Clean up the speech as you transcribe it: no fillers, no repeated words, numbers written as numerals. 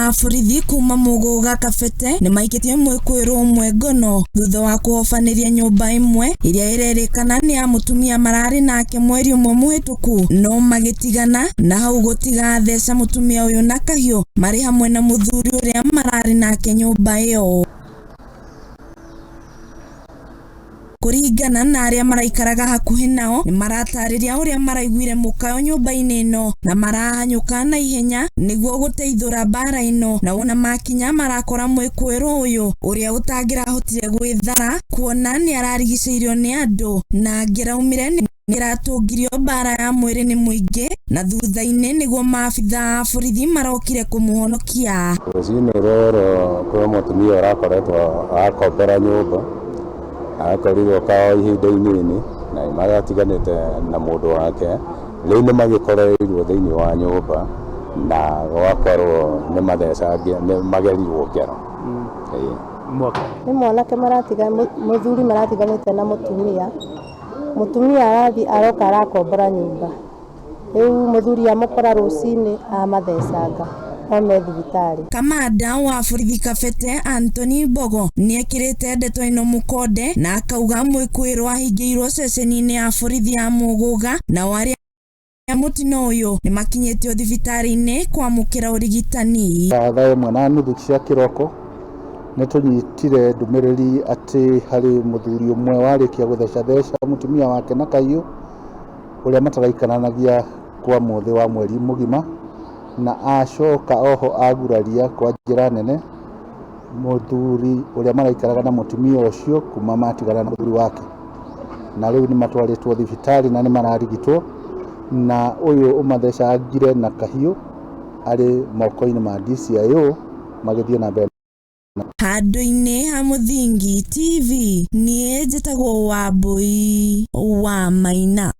a borithi kuma Muguga Kabete nĩmaikĩtie mwĩkũĩrwo ũmwe ngono thutha wa kũhobanĩria nyũmba ĩmwe ĩrĩa ĩrerĩkana nĩ ya mũtumia mararĩ nake mweri ũmwe mũhĩtũku no magĩtigana na hau gũtiga atheca mũtumia ũyũ na kahiũ marĩ hamwe na mũthuri ũrĩa mararĩ nake nyũmba ĩyo. Kũringana na arĩa maraikaraga hakuhĩ nao, nĩ maratarĩria ũrĩa maraiguire mũkayo nyũmba-inĩ ĩno na marahanyũka na ihenya nĩguo gũteithũra mbara ĩno, na wona makinya marakora mwĩkũĩrwo ũyũ ũrĩa ũtangĩrahotire gwĩthara kuona nĩ ararigicĩirio nĩ andũ na angĩraumire nĩ ĩratũngirio mbara ya mwĩrĩ nĩ mũingĩ na thutha-inĩ nĩguo maabitha a borithi marokire kũmũhonokia. Rũcinĩ rũrũ kwĩ mũtumia ũrakoretwo akombora nyũmba, akorirwo kao ihinda inini na nĩmaratiganĩte na mũndũ wake, rĩu nĩ magĩkorereirwo thĩinĩ wa nyũmba na gwakorwo nĩ mathecangia nĩ magerirwo ngero. Ĩĩ. Nĩ mwanake maratiga mũthuri maratiganĩte na mũtumia. Mũtumia arathiĩ aroka arakombora nyũmba, rĩu mũthuri amũkora rũcinĩ amathecanga no me thibitarĩ. Kamanda wa borithi Kabete Anthony Mbogo nĩekĩrĩte ndeto ĩno mũkonde na akauga mwĩkũĩrwo ahingĩirwo ceceni-inĩ ya borithi ya Muguga nao arĩa mũtino ũyũ nĩmakinyĩtio thibitarĩ-inĩ kwamũkĩra ũrigitani. Thaa ĩmwe na nuthu cia kĩroko nĩ tũnyitire ndũmĩrĩri atĩ harĩ mũthuri ũmwe warĩkia gũthecatheca mũtumia wake na kahiũ ũrĩa mataraikaranagia kwa mũthĩ wa mweri mũgima na acoka oho aguraria kwa njĩra nene mũthuri ũrĩa maraikaraga na mũtumia ũcio kuma matigana na mũthuri wake. Na rĩu nĩ matwarĩtwo thibitarĩ na nĩ mararigitwo na ũyũ ũmathecangire na kahiũ arĩ moko-inĩ ma DCIO magĩthiĩ na mbere. Handũ-inĩ ha Mũthingi TV, niĩ njĩtagwo Wambũi wa Maina.